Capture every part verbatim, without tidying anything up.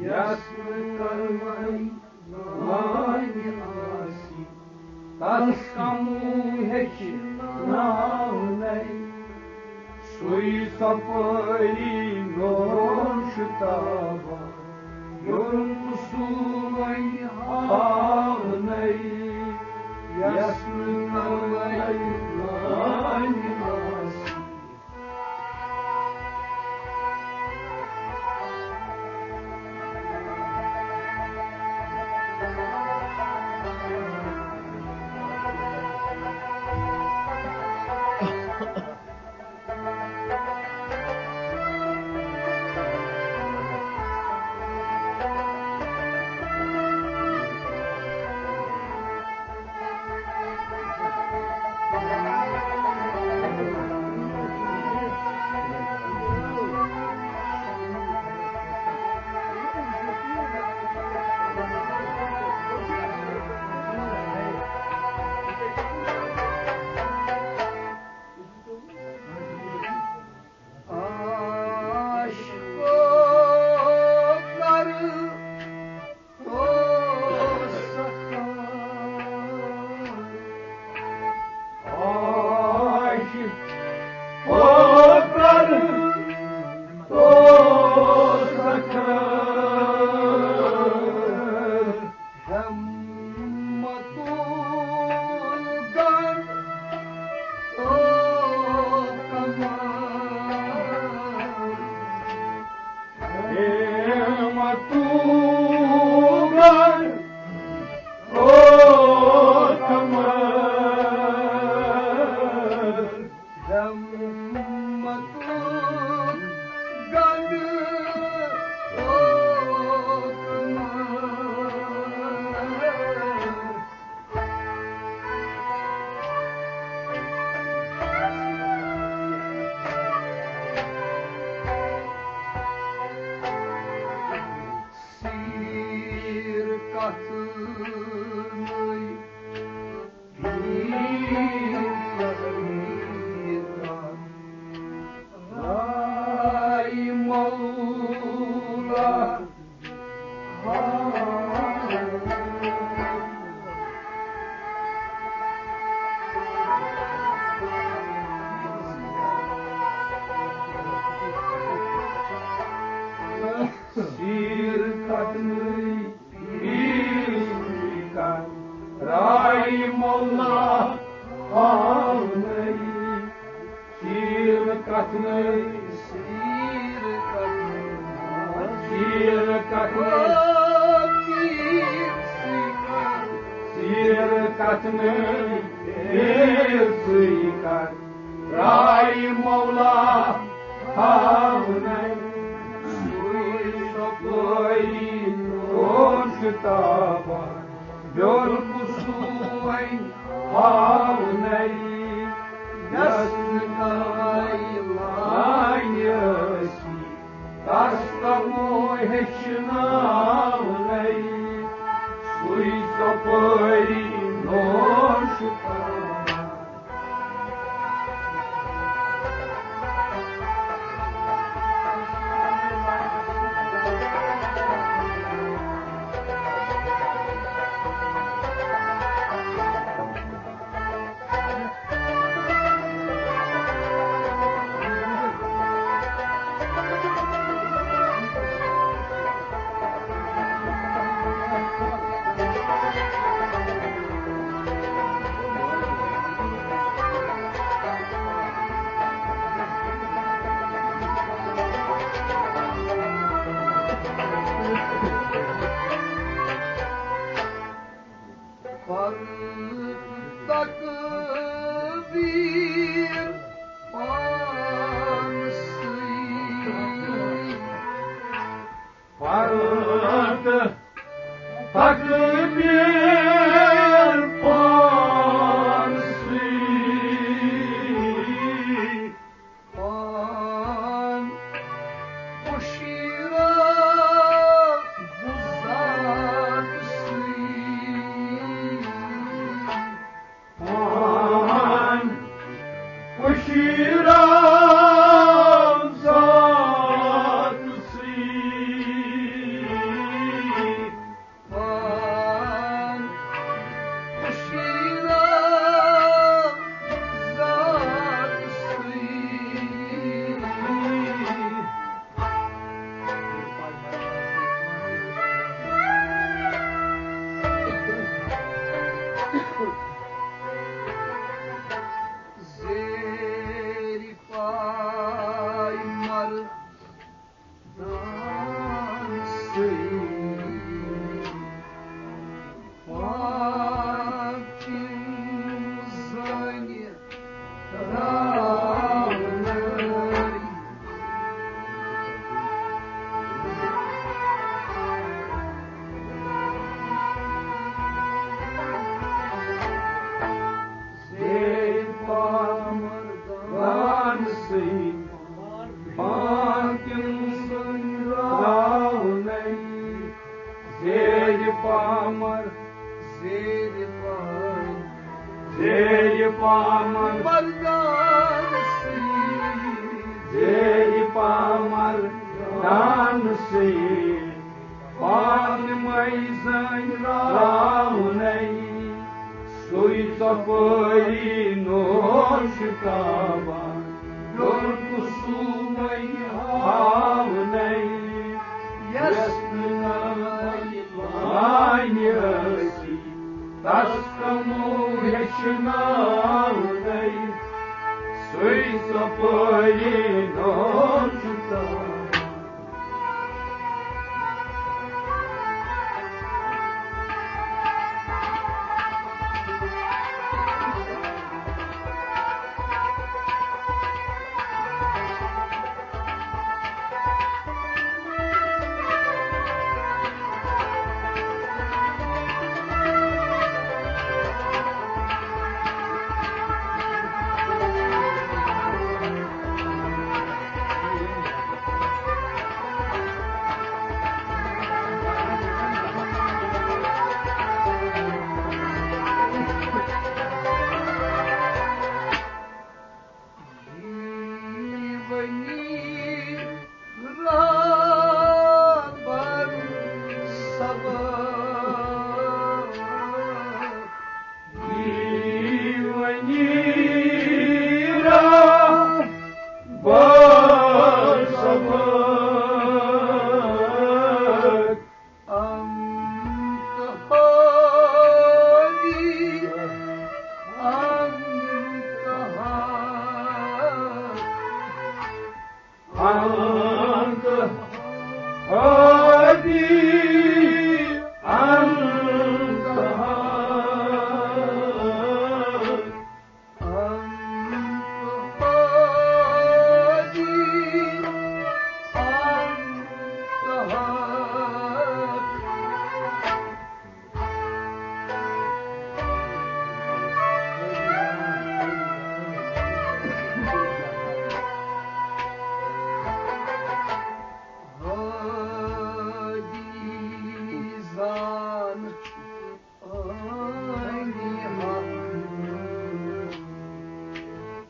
یس نہٕ کروے وانہِ آسی، تس کمو ہیٚچھناونَے۔ سُے سپٲری نوش تابا، یورُن قصوٗر وۄنۍ ہاونَے۔ یس نہٕ کروے وانہِ آسی۔ عاشقو کر تو سخا۔ عاشقو کر تو سخا۔ ہمتو گن تو کمال۔ ہمتو گن تو کمال۔ ہمتو گن تو کمال۔ سیٖر کتھ نٔے، پیٖر کتھ نٔے، راے مولا۔ سیٖر کتھ نٔے، پیٖر کتھ، راے مولا ہاونَے۔ سیٖر کتھ نٔے، سیٖر کتھ نٔے، سیٖر کتھ نٔے، سیٖر کتھ نٔے، سیٖر کتھ نٔے، سیٖر کتھ نٔے، راے مولا ہاونَے۔ سُے سپٲری نوش تابا، بیول قصوٗر وۄنۍ ہاونَے۔ یس نہٕ کروے وانہِ آسی، تس کمو ہیٚچھناونَے۔ سُے سپٲری نوش تابا۔ جان سٕے فاطمَے زٲنۍ راونَے، سُے ژۄپٲری نوش تابان، ڈوٚر قصوٗمَے ہاونَے، یَس نہٕ ناوِ لانہِ ٲسی۔ تس کمو ہیٚچھناونَے، سُے ژۄپٲری نوش تابان۔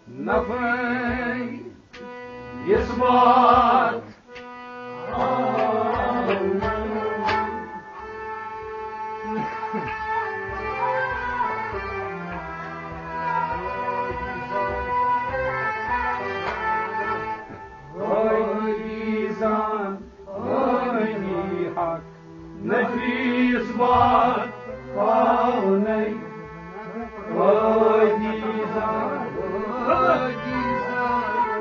نفعی اثبات۔ عزیزان، عٲلی حق، نفیس بات پاونَے۔ عزیزان، عزیزان،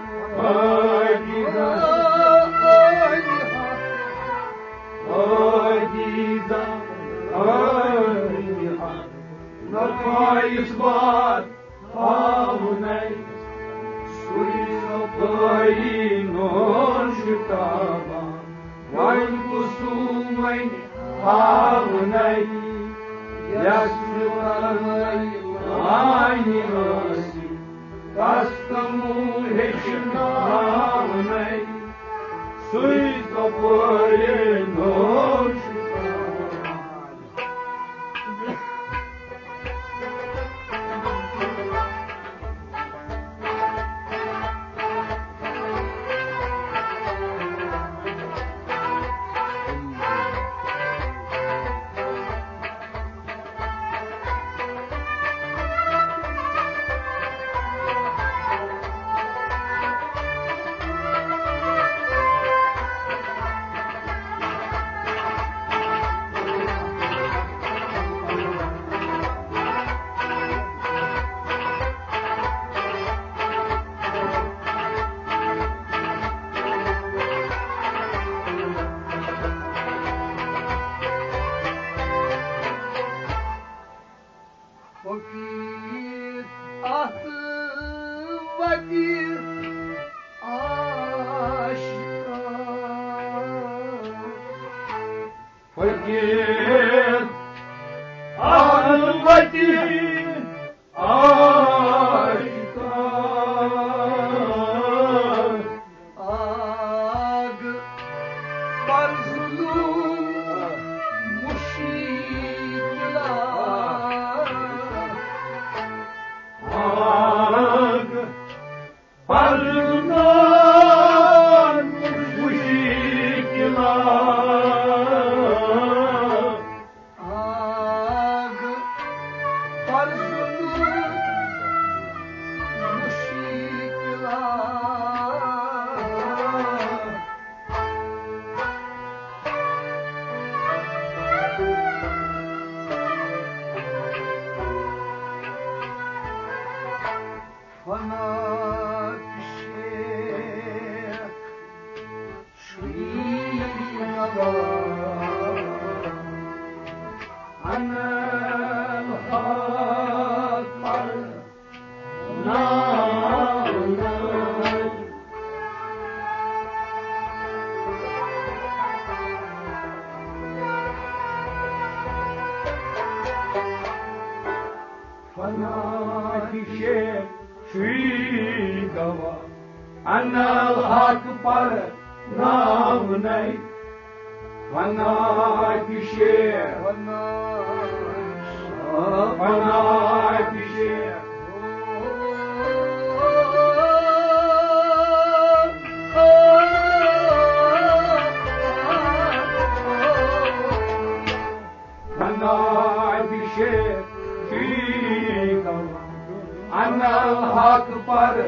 عزیزان، عٲلی حق، نفیس بات پاونَے، سُے صفٲیی نوش تابان، وۄنۍ کُس وۄنۍ پاونَے، یَس نہٕ تَلَے لانہِ ٲسی، تَس تِمو ہیٚچھناونَے، سُے صفٲیی نوش تابان۔ فقیٖر اَتھ وَتہِ عاشقا۔ فقیٖر اَتھ وَتہِ عاشقا۔ آگ بر ظلم مشکلات۔ آگ پناہ پیشے شوی گواہ، انل حق پر ناونر۔ فنا پیشے شوی گواہ، انل حق پر ناونر۔ فنا پیشے، فنا پیشے۔ فنا پیشے شوی گواہ، انل حق پر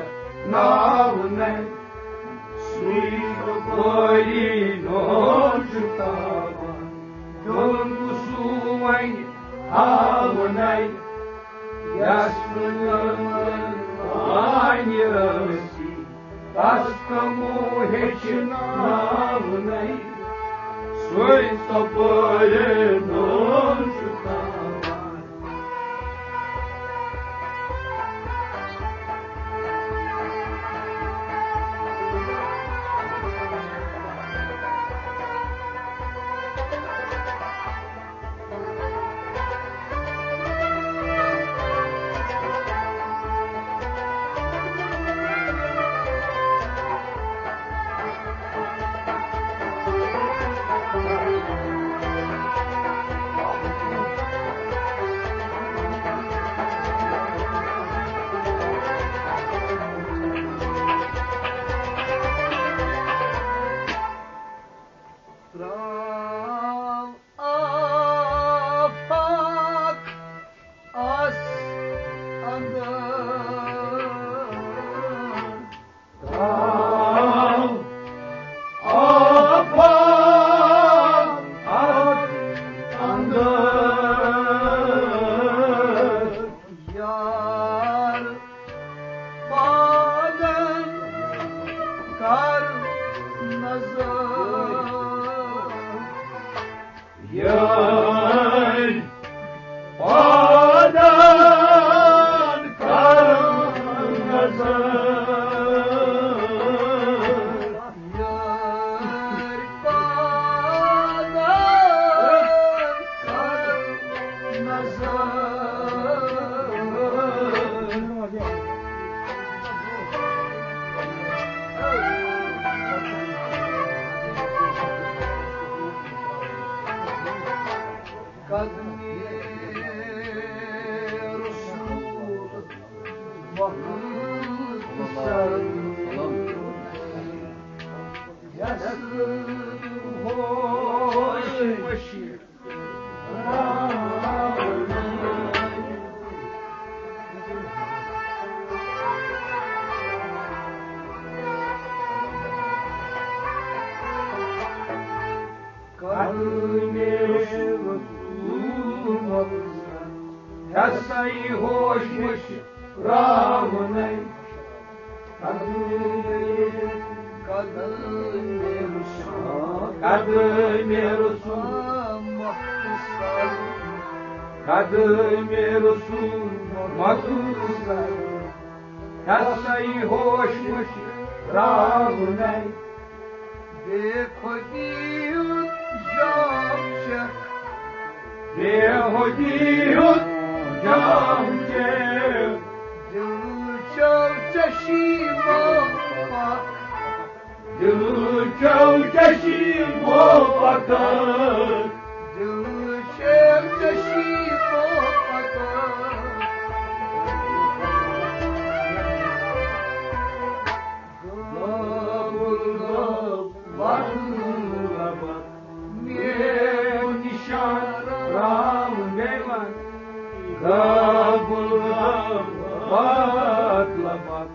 ناونر۔ سوی باری نوچ تاوان، دون کسو وی ہاونر۔ یس نمن وانی رسی، تس کمو ہیچھناونر۔ سوی سپر نوچ تاوان۔ ترٛاو آفاق آس اندر۔ ترٛاو آفاق آس اندر۔ یار پادن کر نظر۔ یار پادن کر نظر۔ یار پادن کر نظر۔ قدمِ رسول وقت سر یس ہوش مشیر۔ قدمِ رسول مقصد، ہسا یہِ ہوش مٔشراونَے۔ قدمِ، قدمِ رسول، قدمِ رسول مقصد، قدمِ رسول مقصد، ہسا یہِ ہوش مٔشراونَے۔ بے خودی ہُنٛد جام چکھ۔ بے خودی ہُنٛد جام چکھ۔ دِل چو چشمو پکھ۔ دِل چو چشمو پکھ۔ دِل چو چشمو پکھ۔ گابُل گاب وطن لبت میون نشان راونَے۔ گابُل گاب وطن لبت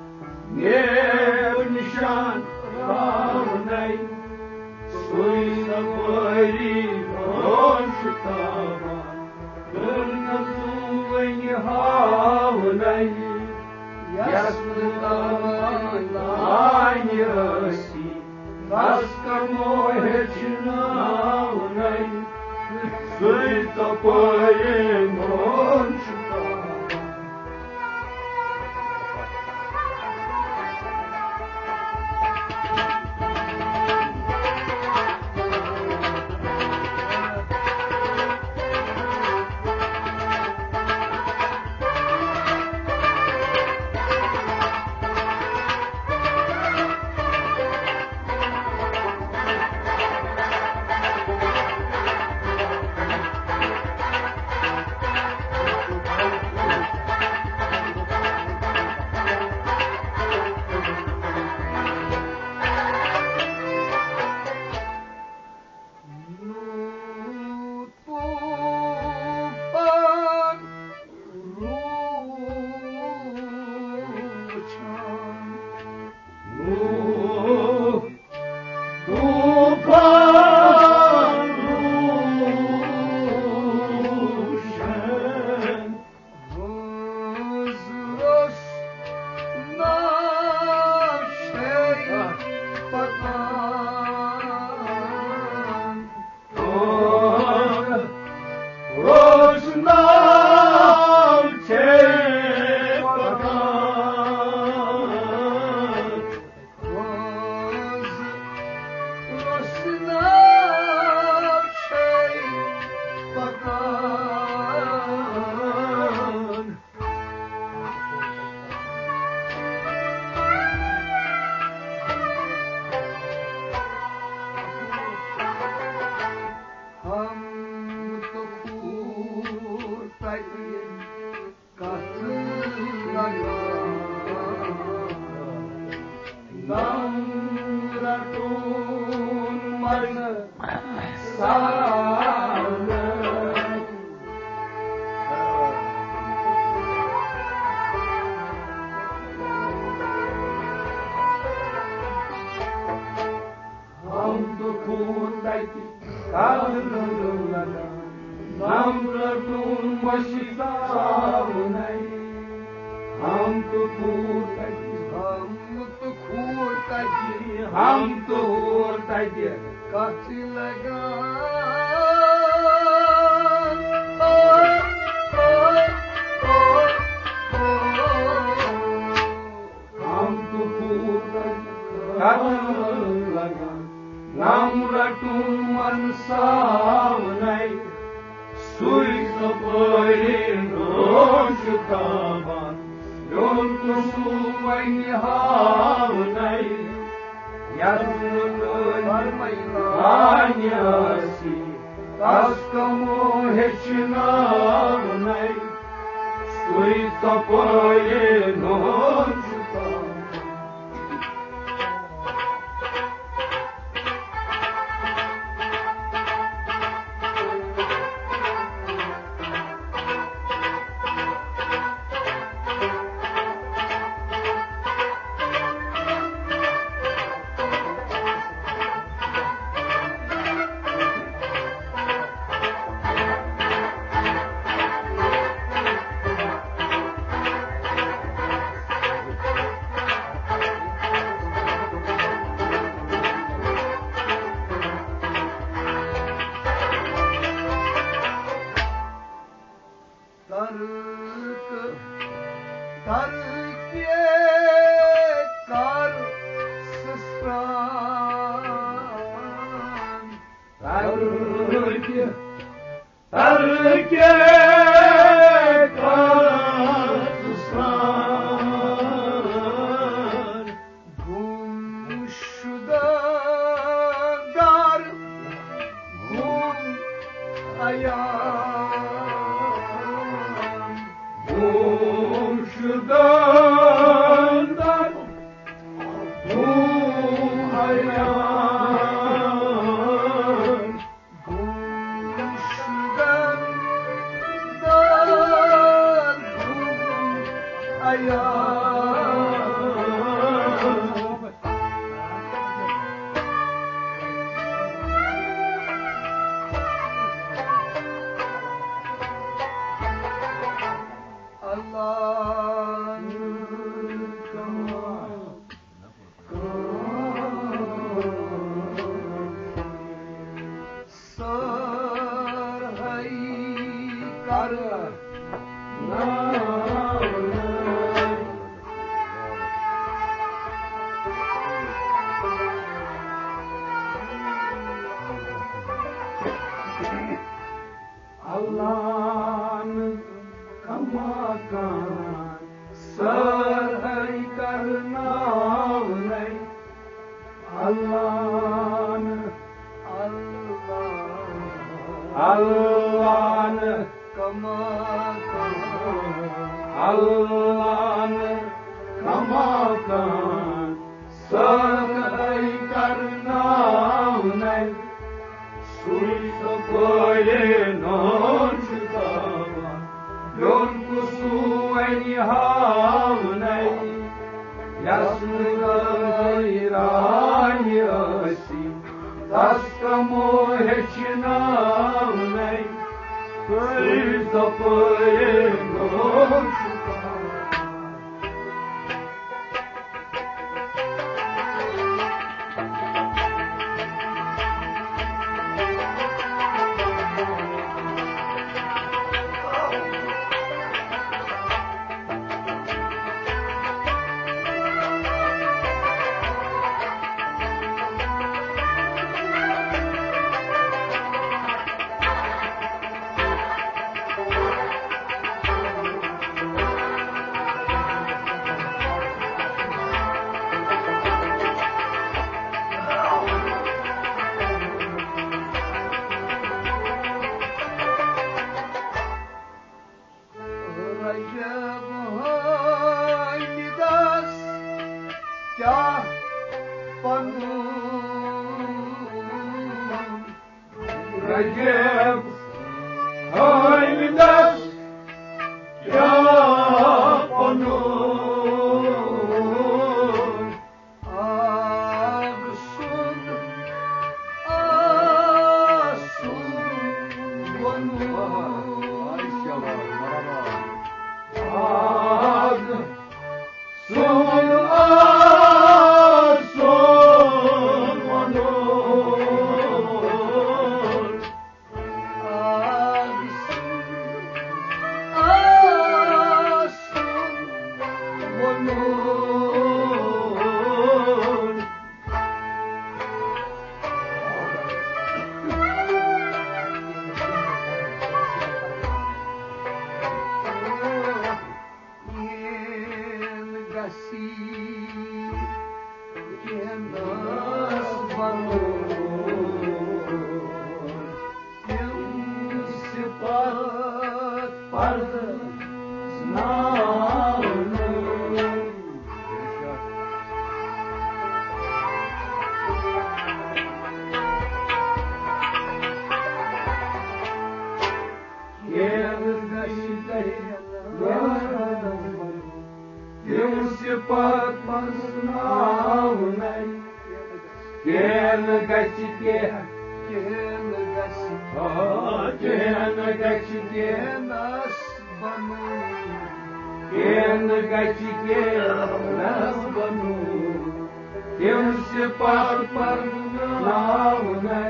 میون نشان راونَے۔ سُے سوٲری برونٛہہ چھُ تھاوان، کٔرنَس وۄنۍ ہاونَے۔ یَس لانہِ ٲسی، تس کمو ہیٚچھناونَے، سُے ژۄپٲرۍ نوٗن چھُ تھاوان۔ اللہ نہٕ، اللہ نہٕ، اللہ نہٕ، کما کان، اللہ نہٕ، کما کان، سٲرٕے کرناونَے۔ سُے ژۄپٲرۍ نوٚن چھُ تاوان، بیوٚن کُس وَنہِ ہاونَے۔ یَس نہٕ گٲیرانہِ ٲسی، تَس کَمو ہیٚچھناونَے۔ سُے ژۄپٲرۍ نوٚن چھُ تاوان۔ رجب حٲمِدس کیٛاہ پنُن؟ رجب حٲمِدس کیٛاہ پنُن؟ آگ سُنٛد آسُن وَنُن۔ آگ سُنٛد آسُن وَنُن۔ آگ سُنٛد آسُن وَنُن۔ کِہیٖنۍ گژھی کِہیٖنَس بَنُن۔ تِم صِفات پَرناونَے۔ کِہیٖنۍ گژھی کِہیٖنَس بَنُن۔ تِم صِفات پَرناونَے۔ کِہیٖنۍ گژھِ کِہیٖنۍ۔ کِہیٖنۍ گژھِ۔ آ، کِہیٖنۍ گژھِ کِہیٖنۍ۔ کِہیٖنَس بَنُن۔ کِہیٖنۍ گژھِ کِہیٖنَس بَنُن۔ تِم صِفات پَرناونَے۔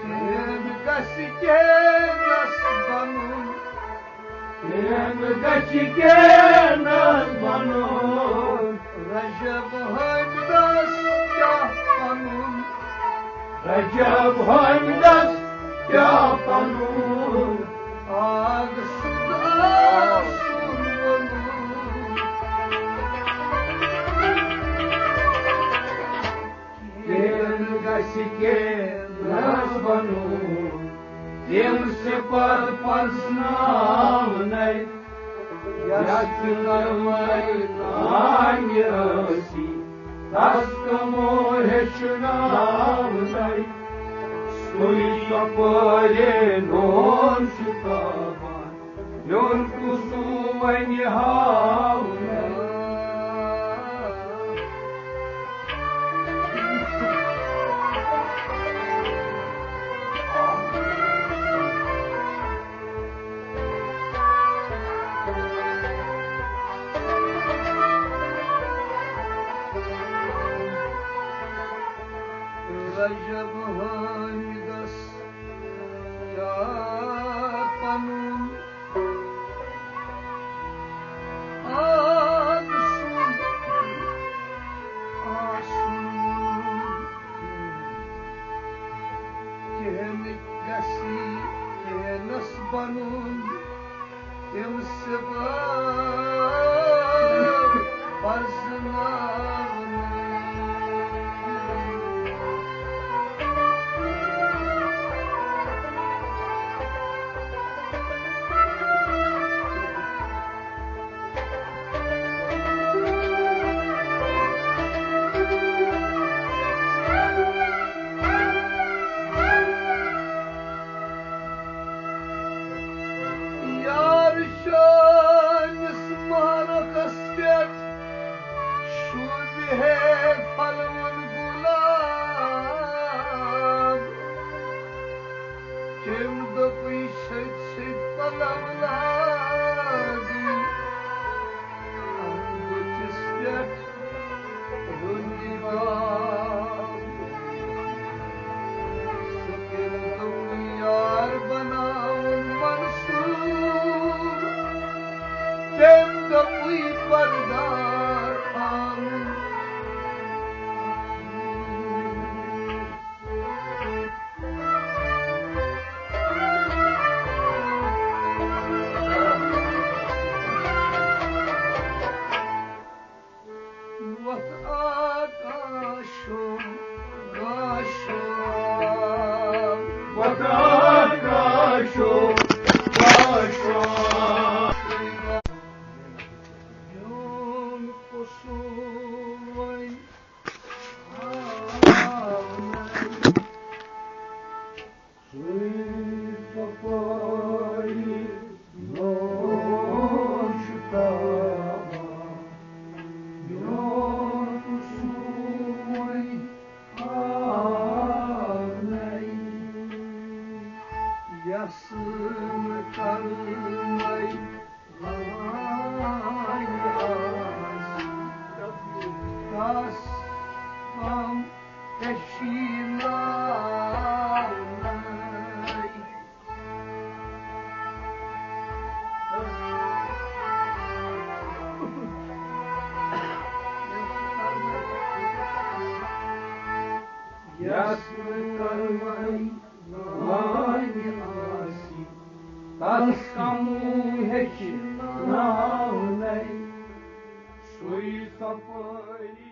کِہیٖنۍ گژھِ کِہیٖنَس بَنُن۔ کِہیٖنۍ گژھِ کِہیٖنَس بَنُن۔ رجب حٲمِدس کیٛاہ پَنُن؟ رجب حٲمِدس کیٛاہ پَنُن؟ آگ سُنٛد آسُن وَنُن۔ کِہیٖنۍ گژھِ کِہیٖنَس بَنُن۔ تِم صِفات پَرناونَے۔ یَس نہٕ گٲیرانہِ ٲسی، تَس کَمو ہیٚچھناونَے۔ سُے ژۄپٲرۍ نوٚن چھُ تاوان، بیوٚن کُس وَنہِ ہاونَے۔ رجب حٲمِدس کیٛاہ پَنُن آگ سُنٛد آسُن؟ کِہیٖنۍ گژھی کِہیٖنَس بَنُن۔ تِم صِفات پَرناونَے۔ وتھ آکاشو گاشو، وتھ آکاشو گاشو۔ میون قصوٗر وۄنۍ آو نہٕ۔ سُے صفٲیی نوش تاوا، میون قصوٗر وۄنۍ آو نَے۔ یَس نہٕ کَرنَے تس غم ہیٚچھی لاونَے۔ یَس نہٕ کَرنَے وانہِ آسی، تس کمو ہیٚچھناونَے۔ سُے صفٲیی